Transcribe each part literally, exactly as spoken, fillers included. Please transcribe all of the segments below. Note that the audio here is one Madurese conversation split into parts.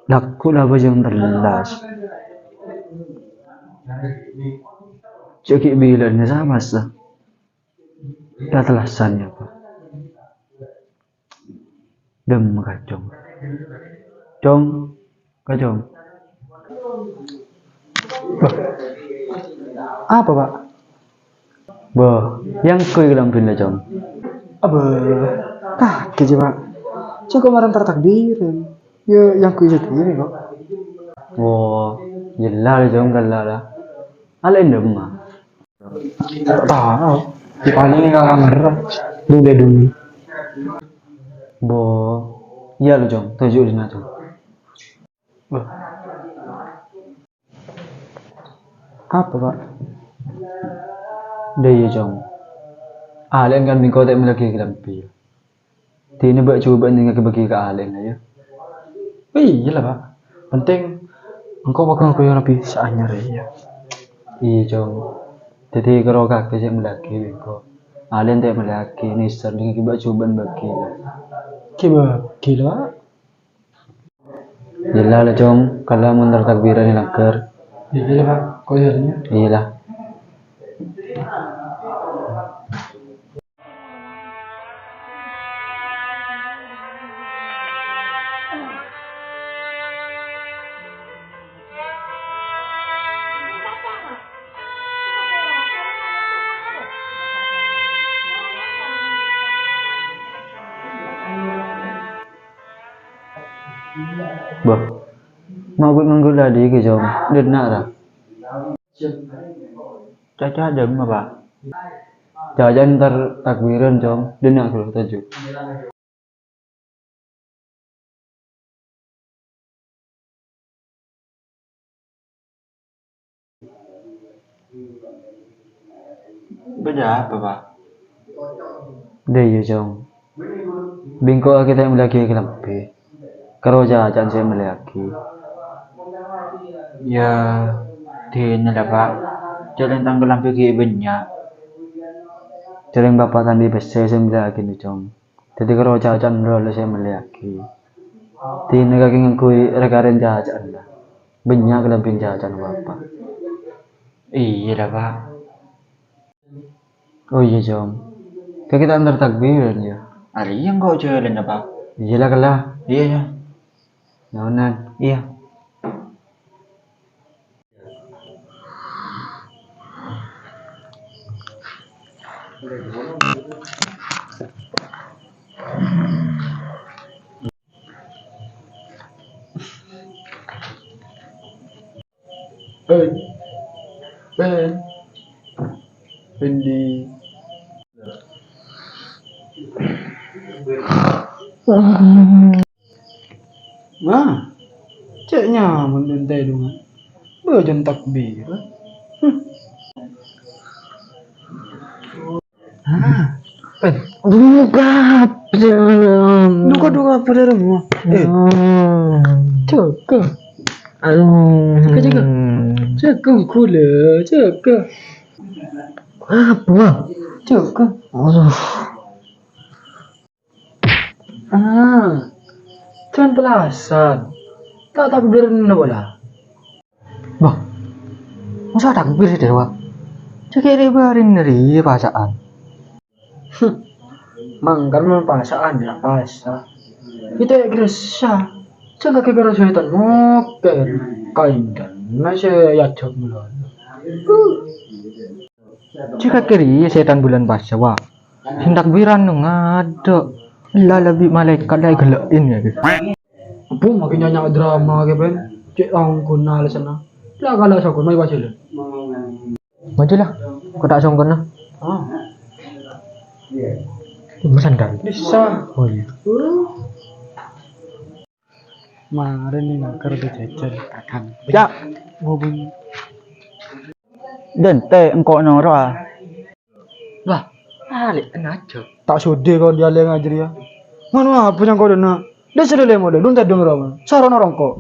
Lagghu' la bâjâng tellas. Cè' ghi' bilâna sapa, sa? La tellasan, yâ, Pa'. Dâ'emma, Kacong. Cong, Kacong. Bâh. Apa, Pa'? Bâh, yang kui kalambhina, Cong. Abâ, kakè jâ, Pa'. Cong kok marè entar takbiran. Ya, yang kui jâ kènè kok. Oh, jelas, Cong, kala la. Alè' dâ'emma. Ta' tao. Yâ, palèng ka kamar. Dulu, dulu. Bo, iyâ lo, Cong. Toju' dinna', Cong. Bo. Apa, Pa'? Dâ' iyâ, Cong. Alè'en kan bi' engko' ta' mellèaghi kalambhi. Dinah bâ' jhubâ' nèng èbâghi ka alè'en, yâ. Oh, iyâ la, Pa'. Pentèng engko' pagghun koyo nabi saanyar, yâ. Iyâ, Cong. Dhâddhi karo kakè sè mellèaghi bi' engko'. Alè'en ta' mellèaghi, nèser nèng èbâ' jhubâ' bâghi, la. Kèbâ bâghi, la, Pa'? Iyâ la, la, Cong. Kala mon entar takbiran è langghâr. Iyâ la, Pa'. Koyo iyâ. Iyâ la. Bâh, ma' ghu' ngangghuy la dhika, Cong? Dâ' enna', ra? Caca dâ'emma, Pa'? Caca entar takbiran, Cong. Dâ' enna' ghâllu toju'. Bâdâ apa, Pa'? Dâ' iyâ, Cong. Bi' engko' kakè ta' mellèaghi kalambhi. Karo caca'na sè mellèaghi. Yâ, dinah la, Pa'. Jhâlân tang kalambhi ghi' bânnya'. Jhâlân bapa' ta' andi' pèssè sè mellèaghina, Cong. Dhâddhi karo caca'na lolo sè mellèaghi. Dinah kakè ngangghuy rè-karèna caca'na la. Bânnya' kalambhina caca'na bapa'. Iyâ la, Pa'. Oh iyâ, Cong. Kakè ta' entar takbiran, yâ? Arèya engko' jhâlân, Pa'. Iyâ la, kala. Iyâ, yâ. Nyo'onan. Iyâ. Eh, eh, Fendi. Wah, cè' nyaman dântè' dungan. Bâjâng takbir. Hmm. Ah. Eh, dungo' kabhâr. Dungo' kabhâr dâri roma. Eh. Hmm. Jâgâ. Aduh. Jâgâ, jâgâ. Jâgâ ghulâ, jâgâ. Apa? Jâgâ. Aduh. Ah, jhân tellasan. Ta' takbir napa la? Bâh, masa takbir sè dâruwa? Jâ' kèrè bâreng rèya pasa'an. Hmm, mangkana mon pasa'an la pasa. Kita gersa. Jâ' kakè karo sètan mokèr. Kaèngkana sè ajhâk mulana. Huh. Jâ' kakè rèya sètan bulân pasa, wa. Sè takbiran ngadâ'. La, la bi' malaèkat la èghellâ'in, yâ. Bu, makin nyanyi drama, kè, Pen. Cè' ongghuna alasanna. La, kala songghun, mayu, mayu, jâlân. Maju lah, kok ta' songghun, nah. Ah. Ih, pesan kan? Bisa. Oh, iyâ. Marèn nèng nangkar ka jhâjhân. Kakang. Cak. Ngobung. Dântè' engko' noro', ah. Wah, alè' ngajhâk. Ta' sudi kok dialè ngajhâr, yâ. Mano apa nyangko dâna? Dâ' sè lè molè, dun tèdung rowa. Sarono rongko'.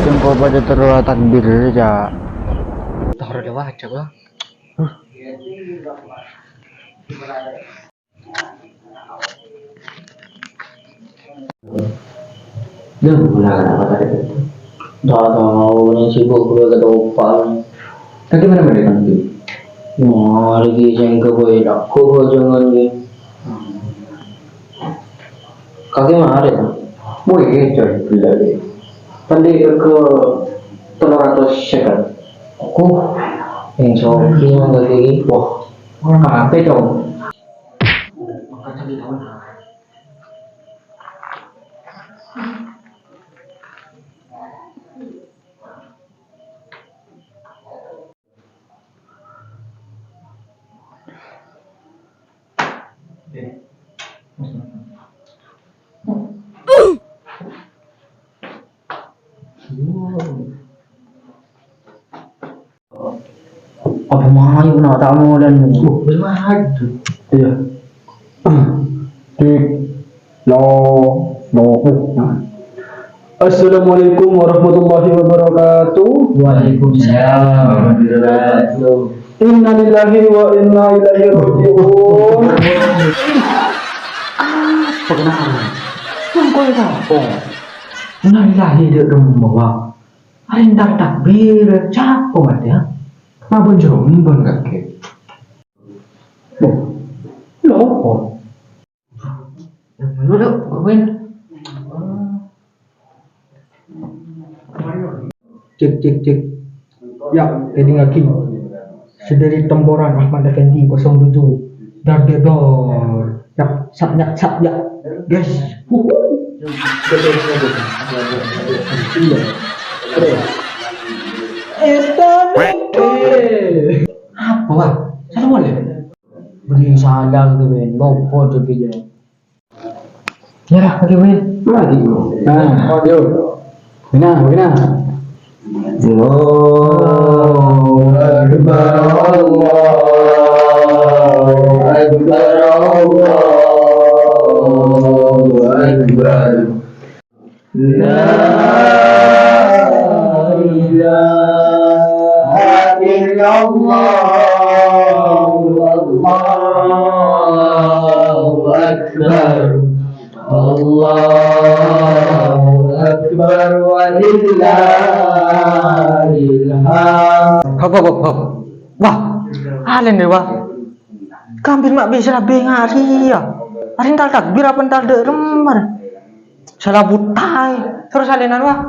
Engko' padâ terro takbir, Cak. Toro' dâ' wajâ, wah. Huh. Iyâ, iyâ, iyâ. Lah, bulan apa tadi? Ndak tao, neng sibuk gue ketopal. Bagaimana mereka nanti? Mari ki sengke gue laku gue jangan ki. Kaki mari, Bang. Wih, coy, gila deh. Tadi ke telung atus seket. Oh, yang sopi yang tadi. Wah, wah, apa, Cong? Maka tadi tahun. Apa mau kena tamu dan, uh, bermadu. Iya. Dik. Lo, lo, uh. Assalamualaikum warahmatullahi wabarakatuh. Waalaikumsalam warahmatullahi wabarakatuh. Innalillahi wa inna ilaihi raji'un. Apa kenapa? Engko' ya apa? Innalillahi, dia dong bawa. Arèntar takbir, cako mate, ha? Mabon jombon kakè. Loh, lho apa? Dulu, dulu, Gwen. Cek, cek, cek. Ya, èdingngaghi. Sadhâri temporan Ahmad Effendi kosong tujuh. Dar, der, dor. Yak, sap, yak, sap, yak. Yes. Wuhu. Apa, Wak? Salah boleh? Beri salah ke, Ben. Lopo tuh, Ben. Nyerah lagi, Win. Lagi. Nah, ayo. Wina, Wina. Allahu Akbar, Allahu Akbar, Allahu Akbar. La ilaha illallah, Allahu Akbar. Allahu Akbar walillahil hamd. Hop, hop, hop, hop. Wah, alèn deh, wah. Kambing mak bisa lebih ngari ya. Arèntar takbir apa entar dek remar? Salah butai. Terus alènan, wah.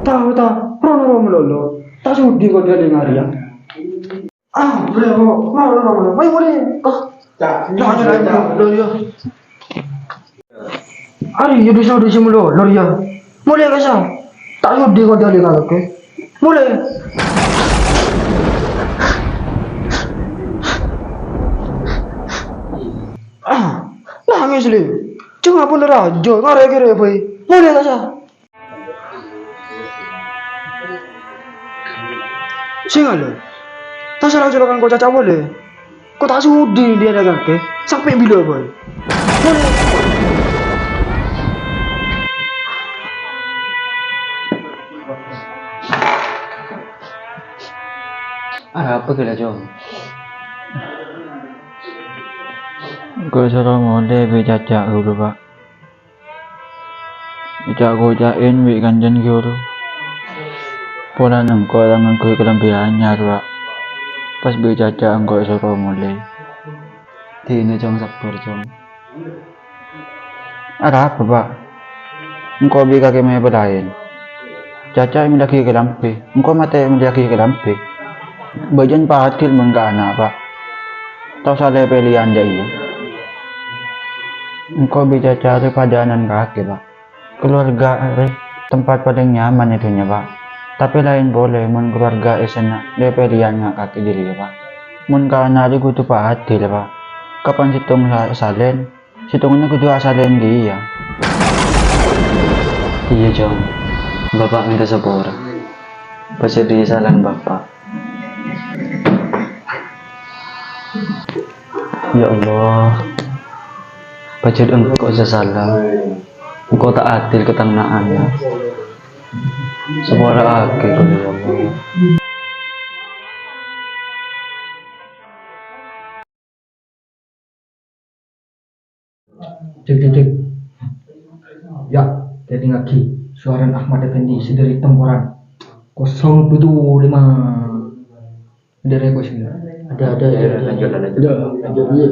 Tahu, tahu. Rono, rono, lolo. Tak sudi kok dia dengar ya. Ah, boleh, mau, mau, mau, mau, mau, boleh. Oh, tak, tak, tak, tak, tak, ya. Ari, ya bisa, udah sih, lor, ya. Mulai, Kasa. Tak sudi kok dia lihat, oke? Mulai. Ah, nangis, Li. Cuma pun rajo, ngare kere, boy. Mulai, Kasa. Sènga' lho. Ta' sala jolokan ko' caca' polè. Ko' ta' sudi diyâ kakè. Sampè' bilâ bhâi? Arapa ghellâ', Cong? Ko' soro molè bi' caca' ghâllu, Pa'. Èca'-koca'è bi' kancana ghuru. Polana engko' ta' ngangghuy kalambhi anyar, Pa'. Pas bi' caca' engko' èsoro molè. Dinah, Cong, sabbhâr, Cong. Arapa, Pa'? Engko' bi' kakè mè' palaèn. Caca' èmellèyaghi kalambhi, engko' matè èmellèyaghi kalambhi. Bâjâna pa' adil mon ka ana', Pa'. Ta' osa lè-pèlèyan jâ' iyâ. Engko' bi' caca' rè padâna kakè, Pa'. Kalowarga rè tempat palèng nyaman è dhunnya, Pa'. Tapè laèn polè mon kalowarga èssèna lè-pèlèyan nga' kakè jârèya, Pa'. Mon ka ana' rè kodhu pa' adil, Pa'. Kapan sèttong sa-, salèn, sèttongnga kodhu asalèn kèya. Iyâ, Cong. Bapa' mènta sapora. Pajhât iyâ salana Bapa'. Ya Allah, pajhât Engko' sè sala. Engko' ta' adil ka tang na'-ana'. Sapora'aghi kaulâ, ya Allah. Cek, cek, cek. Ya, tèdhingngaghi sowarana Ahmad Effendi sè dâri Temporan. Kosong pitu lima. Dâri kosong. Ada, ada, ada, ada. Lanjut, lanjut. Ada, lanjut, iya.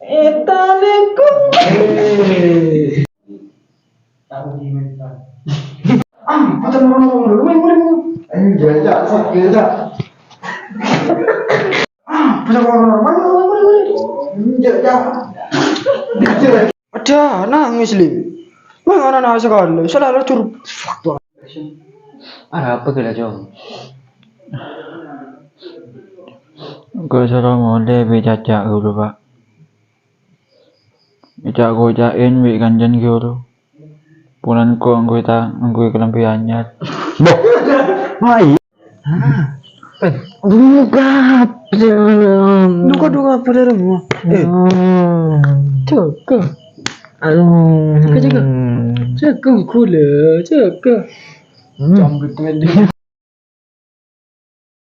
Assalamualaikum. Ah, pacar normal, normal, normal, normal. Enggak, Cak, sakit, Cak. Ah, pacar normal, normal, normal, normal. Enggak, Cak. Ada, nangis, Lim. Wah, anak-anak sekali. Salah, salah, cur-, fuck, tuh. Arapa ghellâ', Cong? Engko' soro molè bi' Caca' ghuru, Pak. Èca'-koca'è bi' kancana ghuru. Polana engko' ngangghuy ta-, ngangghuy kalambhi anyar. Loh, mai. Hah? Eh, buka. Duka, duka, apa dâremma? Eh, jaga. Aduh. Jaga, jaga. Jaga ghulâ, jaga. Hmm. Cambit, men.